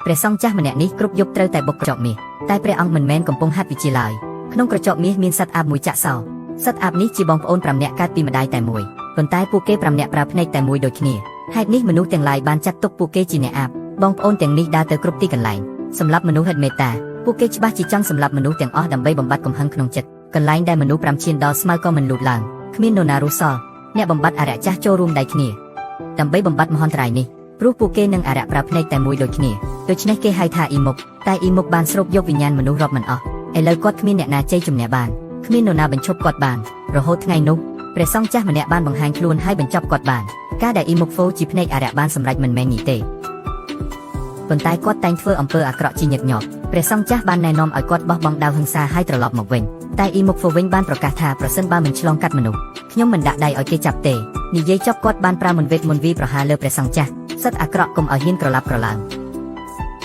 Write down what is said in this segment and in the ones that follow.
ព្រះសង្ឃចាស់ម្នាក់នេះគ្រប់យប់ត្រូវតែបុកក្រចកមាសតែព្រះអង្គមិនមែនកំពុងហាត់វិជ្ជាឡើយក្នុងក្រចកមាសមានសត្វអាបមួយចាក់សោសត្វអាបនេះជាបងប្អូន5នាក់កើតពីម្ដាយតែមួយប៉ុន្តែពួកគេ5នាក់ប្រើភ្នែកតែមួយដូចគ្នាហេតុនេះមនុស្សទាំងឡាយបានចាត់ទុកពួកគេជាអ្នកអាបបងប្អូនទាំងនេះដើរទៅគ្រប់ទីកន្លែងសម្រាប់មនុស្សហិតមេត្តាពួកគេច្បាស់ជាចង់សម្លាប់មនុស្សទាំងអស់ដើម្បីបំបត្តិកំហឹងក្នុងចិត្តកន្លែងដែលមនុស្ស5ឈានដល់ស្មៅក៏មិនលូតឡើងគ្មាននរណារស់សល់អ្នកបំបត្តិអរិយចាស់ចូលរួមដៃគ្នាដើម្បីបំបត្តិមហន្តរាយនេះព្រោះពួកគេនឹងអរិយប្រើភ្នែកតែមួយដូចគ្នាដូច្នេះគេហៅថាអ៊ីមុកតែអ៊ីមុកបានស្រូបយកវិញ្ញាណមនុស្សរាប់មិនអស់ឥឡូវគាត់គ្មានអ្នកណាជ័យជំនះបានគ្មាននរណាបញ្ឈប់គាត់បានរហូតថ្ងៃនោះព្រះសង្ឃចាស់ម្នាក់បានបង្ហាញខ្លួនហើយបញ្ចប់គាត់បានការដែលអ៊ីមុកហ្វូជាភ្នែកអរិយបានសម្រេចមិនមែននេះទេប៉ុន្តែគាត់តែងធ្វើអំពើអាក្រក់ជាញឹកញាប់ព្រះសង្ឃចាស់បានណែនាំឲ្យគាត់បោះបង់ដាវហិង្សាហើយត្រឡប់មកវិញតែអ៊ីមុកហ្វូវិញបានប្រកាសថាប្រសិនបើមិនឆ្លងកាត់មនុស្សខ្ញុំមិនដាក់ដៃឲ្យគេចាប់ទេនិយាយចប់គាត់បានប្រើមន្តវេទមន្តវីប្រហារលើព្រះសង្ឃចាស់សិតអាក្រក់កុំឲ្យហ៊ានក្រឡាប់ក្រឡើ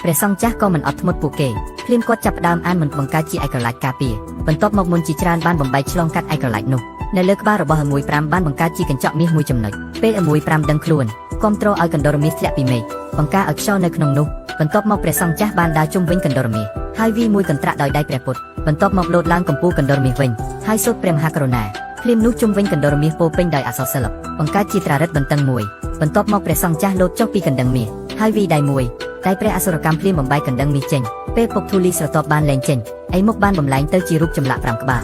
ងព្រះសង្ឃចាស់ក៏មិនអត់ធ្មត់ពួកគេភ្លាមគាត់ចាប់ផ្ដើមអានមន្តបង្កើតជាឯករាជ្យការពារបន្ទាប់មកមន្តជាច្រើនបានបំបែកឆ្លងកាត់ឯករាជ្យនោះនៅលើក្បាលរបស់15បានបង្កើតជាកញ្ចក់មាសមួយចំណុចពេល15ដឹងខ្លួនគាំទ្រឲ្យកណ្ដុរមាសធ្លាក់ពីមេឃបង្ការឲ្យខ្យល់នៅក្នុងនោះបន្ទាប់មកព្រះសង្ឃចាស់បានដើរជុំវិញកណ្ដុរមាសហើយវីមួយកន្ត្រាក់ដោយដៃព្រះពុទ្ធបន្ទាប់មកលោតឡើងកំពូលកណ្ដុរមាសវិញហើយសូត្រព្រះមហាករុណាភ្លាមនោះជុំវិញកណ្ដុរមាសពោពេញដោយអក្សរសិល្បបង្កើតជាត្រារិតបន្ទឹងមួយបន្ទាប់មកព្រះសង្ឃចាស់លោតចុះពីកណ្ដឹងមាសហើយវីដៃមួយតែព្រះអសុរកម្មភ្លាមបំបែកកណ្ដឹងមាសចេញពេលពុកធូលីស្រទាប់បានលែងចេញអីមុខបានបំលែងទៅជារូបចម្លាក់5ក្បា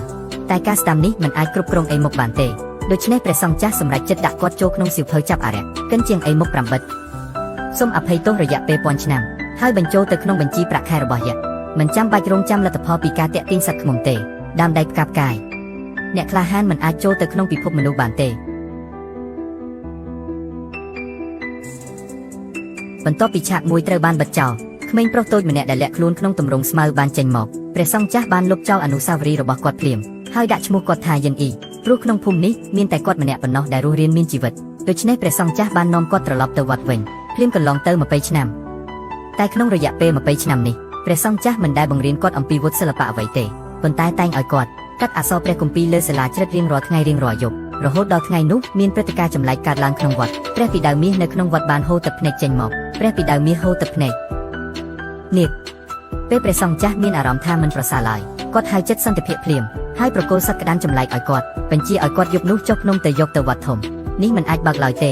លតែការស្ដាំនេះមិនអាចគ្រប់គ្រងអីមុខបានទេដូច្នេះព្រះសង្ឃចាស់សម្រេចចិត្តដាក់គាត់ចូលក្នុងសៀវភៅចាប់អរិយកិនជាងអីមុខ5បិទសូមអភ័យទោសរយៈពេលពាន់ឆ្នាំហើយបញ្ចូលទៅក្នុងបញ្ជីប្រាក់ខែរបស់យក្សមិនចាំបាច់រងចាំលទ្ធផលពីការតាក់ទាញសត្វឃ្មុំទេដើមដៃផ្កាប់កាយអ្នកក្លាហានមិនអាចចូលទៅក្នុងពិភពមនុស្សបានទេបន្ទាប់ពីឆាកមួយត្រូវបានបិទចោលក្មេងប្រុសតូចម្នាក់ដែលលាក់ខ្លួនក្នុងទម្រង់ស្មៅបានចេញមកព្រះសង្ឃចាស់បានលុបចោលអនុស្សាវរីយ៍របស់គាត់ភ្លាមហើយដាក់ឈ្មោះគាត់ថាយិនអ៊ីព្រោះក្នុងភូមិនេះមានតែគាត់ម្នាក់ប៉ុណ្ណោះដែលរស់រានមានជីវិតដូច្នេះព្រះសង្ឃចាស់បាននាំគាត់ត្រឡប់ទៅវត្តវិញភ្លាមកន្លងទៅ20ឆ្នាំតែក្នុងរយៈពេល20ឆ្នាំនេះព្រះសង្ឃចាស់មិនដែលបង្រៀនគាត់អំពីវុឌ្ឍសិល្បៈអ្វីទេប៉ុន្តែតែងឲ្យគាត់កាត់អក្សរព្រះគម្ពីរលើសិលាច្រិតរៀងរាល់ថ្ងៃរៀងរាល់យប់រហូតដល់ថ្ងៃនោះមានព្រឹត្តិការណ៍ចម្លែកកើតឡើងក្នុងវត្តព្រះពីដៅមាសនៅក្នុងវត្តបានហូរទឹកភ្នែកចេញមកព្រះពីដៅមាសហូរទឹកភ្នែកនេះពេលព្រះសង្ឃចាស់មានអារម្មណ៍ថាមិនប្រសើរឡើយគាត់ហៅចិត្តសន្តិភាពភ្លាមហើយប្រគល់សត្វក្តានចម្លែកឲ្យគាត់បញ្ជាឲ្យគាត់យប់នោះចុះភ្នំទៅយកទៅវត្តធំនេះមិនអាចបើកឡើយទ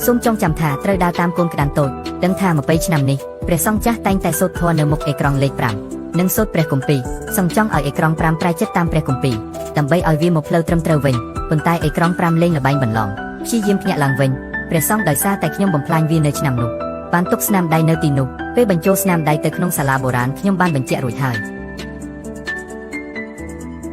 េសូមចងចាំថាត្រូវដើរតាមកូនក្តានតូចដឹងថា20ឆ្នាំនេះព្រះសង្ឃចាស់តែងតែសូត្រធម៌នៅមុខអេក្រង់លេខ5និងសូត្រព្រះគម្ពីរសង្ចង់ឲ្យអេក្រង់5ប្រែចិត្តតាមព្រះគម្ពីរដើម្បីឲ្យវាមកផ្លូវត្រឹមត្រូវវិញប៉ុន្តែអេក្រង់5លេងល្បែងបន្លំព្យាយាមភ្ញាក់ឡើងវិញព្រះសង្ឃដោយសារតែខ្ញុំបំផ្លាញវានៅឆ្នាំនោះបានទុកស្នាមដៃនៅទីនោះពេលបញ្ចូលស្នាមដៃទៅក្នុងសាលាបុរាណខ្ញុំបានបញ្ជាក់រួចហើ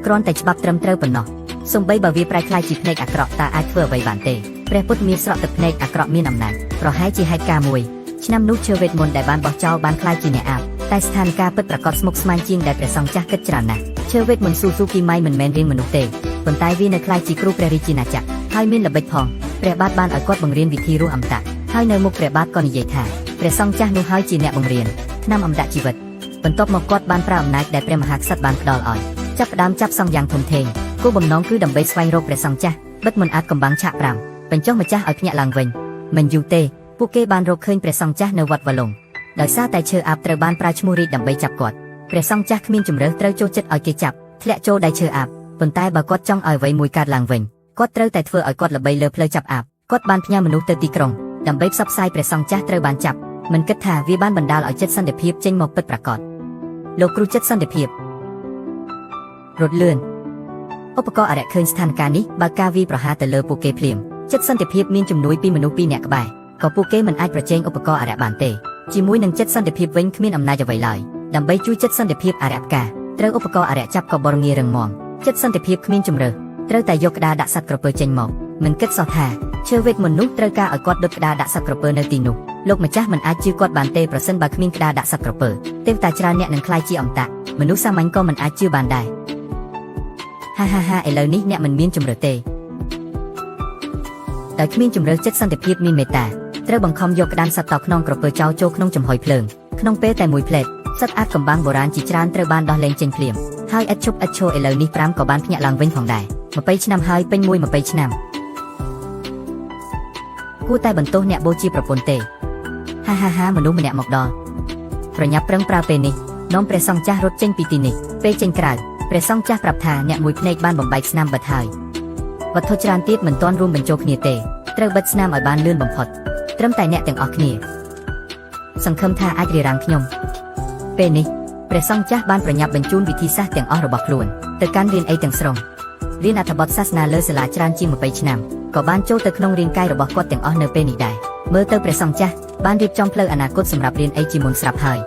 យគ្រាន់តែច្បាប់ត្រឹមត្រូវប៉ុណ្ណោះសំបីបើវាប្រែក្លាយជាភ្នែកអាក្រក់តើអាចធ្វើអ្វីបានទេព្រះពុទ្ធមានស្រក់ទឹកភ្នែកអាក្រក់មានអំណាចប្រហែលជាហេតុការណ៍មួយឆ្នាំនោះឈើវេទមន្តដែលបានបោះចោលបានក្លាយជាអ្នកអាបតែស្ថានភាពពិតប្រាកដស្មុគស្មាញជាងដែលព្រះសង្ឃចាស់គិតច្រើនណាស់ឈើវេទមន្តស៊ូស៊ូគីម៉ៃមិនមែនរៀងមនុស្សទេប៉ុន្តែវានៅក្លាយជាគ្រូព្រះរាជាណាចក្រហើយមានល្បិចផងព្រះបាទបានឲ្យគាត់បង្រៀនវិធីរស់អមតៈហើយនៅមុខព្រះបាទក៏និយាយថាព្រះសង្ឃចាស់នោះហើយជាអ្នកបង្រៀនថ្នាំអមតៈជីវិតបន្ទាប់មកគាត់បានប្រើអំណាចដែលព្រះមហាក្សត្របានផ្ដល់ឲ្យចាប់ផ្ដើមចាប់សង្ឃយ៉ាងធំធេងគោលបំណងគឺដើម្បីស្វែងរកព្រះសង្ឃចាស់បិទមិនអាចកំបាំងឆាក5បញ្ចុះម្ចាស់ឲ្យភ្ញាក់ឡើងវិញមិនយូរទេពួកគេបានរកឃើញព្រះសង្ឃចាស់នៅវត្តវលងដោយសារតែឈើអាបត្រូវបានប្រើឈ្មោះរាជដើម្បីចាប់គាត់ព្រះសង្ឃចាស់គ្មានជំរើសត្រូវចូលចិត្តឲ្យគេចាប់ធ្លាក់ចូលដៃឈើអាបប៉ុន្តែបើគាត់ចង់ឲ្យអ្វីមួយកើតឡើងវិញគាត់ត្រូវតែធ្វើឲ្យគាត់ល្បីលើផ្លូវចាប់អាបគាត់បានផ្ញើមនុស្សទៅទីក្រុងដើម្បីផ្សព្វផ្សាយព្រះសង្ឃចាស់ត្រូវបានចាប់មិនគិតថាវាបានបណ្ដាលឲ្យចិត្តសន្តិភាពចេញមកពិតប្រាកដលោកគ្រូចិត្តសន្តិភាពរត់លឿនឧបករណ៍អរិយឃើញស្ថានភាពនេះបើការវាយប្រហារទៅលើពួកគេភ្លាមចិត្តសន្តិភាពមានជំនួយពីមនុស្សពីរនាក់ក្បែរក៏ពួកគេមិនអាចប្រជែងឧបករណ៍អរិយបានទេជាមួយនឹងចិត្តសន្តិភាពវិញគ្មានអំណាចអ្វីឡើយដើម្បីជួយចិត្តសន្តិភាពអរិយផ្កាត្រូវឧបករណ៍អរិយចាប់ក៏បរងារឹងមាំចិត្តសន្តិភាពគ្មានជំរើសត្រូវតែយកក្តារដាក់សត្វក្រពើចេញមកមិនគិតសោះថាឈើវេទមន្តនោះត្រូវការឲ្យគាត់ដុតក្តារដាក់សត្វក្រពើនៅទីនោះលោកម្ចាស់មិនអាចជឿគាត់បានទេប្រសិនបើគ្មានក្តារដាក់សត្វក្រពើទេវតាច្រើនអ្នកនឹងក្លាយជាអមតៈមនុស្សសាមញ្ញក៏មិនអាចជឿបានដែរហាហាហាឥឡូវនេះអ្នកមិនមានជំរើសទេដោយគ្មានជំរើសចិត្តសន្តិភាពមានមេត្តាត្រូវបង្ខំយកក្តានសត្វតោខ្នងក្រពើចោលចូលក្នុងចំហុយភ្លើងក្នុងពេលតែមួយផ្លែតសត្វអាចកំបាំងបុរាណជាច្រើនត្រូវបានដោះលែងចេញភ្លាមហើយឥតឈប់ឥតឈរឥឡូវនេះ5ក៏បានភ្ញាក់ឡើងវិញផងដែរ20ឆ្នាំហើយពេញមួយ20ឆ្នាំគួរតែបន្ទោសអ្នកបូជាប្រពន្ធទេ ហាហាហាមនុស្សម្នាក់មកដល់ប្រញាប់ប្រឹងប្រើពេលនេះនាំព្រះសង្ឃចាស់រត់ចេញពីទីនេះពេលចេញក្រៅព្រះសង្ឃចាស់ប្រាប់ថាអ្នកមួយភ្នែកបានបំបែកស្នាមបិទហើយវត្ថុច្រើនទៀតមិនទាន់រួមបញ្ចូលគ្នាទេត្រូវបិទស្នាមឲ្យបានលឿនបំផុតត្រឹមតែអ្នកទាំងអស់គ្នាសង្ឃឹមថាអាចរារាំងខ្ញុំពេលនេះព្រះសង្ឃចាស់បានប្រញាប់បញ្ជូនវិធីសាស្ត្រទាំងអស់របស់ខ្លួនទៅកាន់រៀនអីទាំងស្រុងរៀនអត្ថបទសាសនាលើសាលាច្រើនជាង20ឆ្នាំក៏បានចូលទៅក្នុងរាងកាយរបស់គាត់ទាំងអស់នៅពេលនេះដែរមើលទៅព្រះសង្ឃចាស់បានរៀបចំផ្លូវអនាគតសម្រាប់រៀនអីជាមុនស្រាប់ហើយ។